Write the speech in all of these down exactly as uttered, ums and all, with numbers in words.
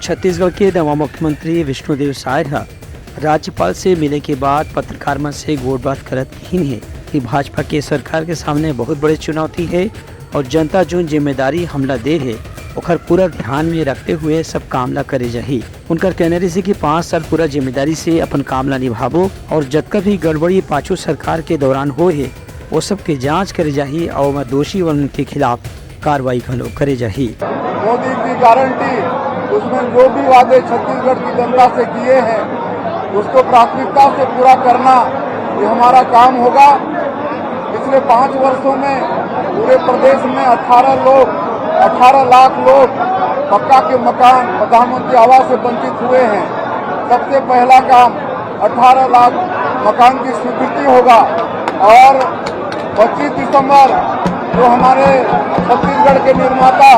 छत्तीसगढ़ के नवा मुख्यमंत्री विष्णुदेव साय ह राज्यपाल से मिले के बाद पत्रकार मन से गोठबात करत कहिन हे कि भाजपा के सरकार के सामने बहुत बड़े चुनौती हे और जनता जोन जिम्मेदारी हमला दे हे, ओखर पूरा ध्यान में रखते हुए सब काम ला करे जाही। उनकर कहना रहिसे कि पाँच साल पूरा जिम्मेदारी से अपन काम ला निभाबो और जतका भी गड़बड़ी पाछू सरकार के दौरान होए हे, वो सब के जांच करे जाही और ओमा दोषी मन के खिलाफ कार्रवाई घलो करे जाही। मोदी की गारंटी, उसमें जो भी वादे छत्तीसगढ़ की जनता से किए हैं, उसको प्राथमिकता से पूरा करना, ये हमारा काम होगा। पिछले पाँच वर्षों में पूरे प्रदेश में अठारह लोग, अठारह लाख लोग पक्का के मकान, प्रधानमंत्री आवास से वंचित हुए हैं। सबसे पहला काम अठारह लाख मकान की स्वीकृति होगा और पच्चीस दिसंबर जो हमारे छत्तीसगढ़ के निर्माता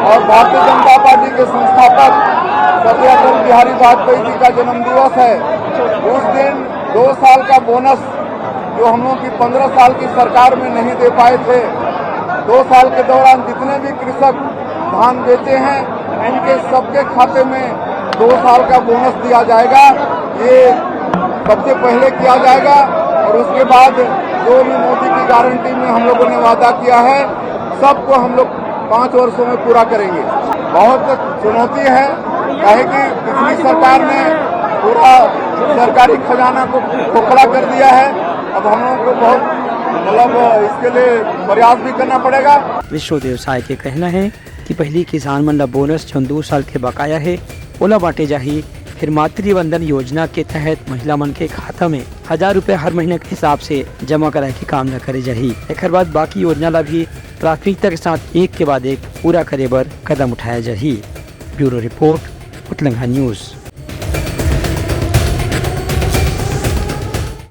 और भारतीय जनता पार्टी के संस्थापक स्वर्गीय अटल बिहारी वाजपेयी जी का जन्म दिवस है, उस दिन दो साल का बोनस जो हम लोगों की पन्द्रह साल की सरकार में नहीं दे पाए थे, दो साल के दौरान जितने भी कृषक धान बेचे हैं, उनके सबके खाते में दो साल का बोनस दिया जाएगा। ये सबसे पहले किया जाएगा और उसके बाद जो भी मोदी की गारंटी में हम लोगों ने वादा किया है, सबको हम लोग पाँच वर्षों में पूरा करेंगे। बहुत चुनौती है, काहे कि पिछली सरकार ने पूरा सरकारी खजाना को खोखला कर दिया है। अब हम लोगों को बहुत, मतलब, इसके लिए प्रयास भी करना पड़ेगा। विष्णुदेव साय के कहना है कि पहली किसान मन ला बोनस, जोन दो साल के बकाया है, ओला बांटे जाही। फिर मातृ वंदन योजना के तहत महिला मन के खाता में हजार रुपए हर महीना के हिसाब से जमा कराए के काम ला करे जाही। एकर बाद बाकी योजना ला भी प्राथमिकता के साथ एक के बाद एक पूरा करे बर कदम उठाया जाही। Bureau report, Utlangha news.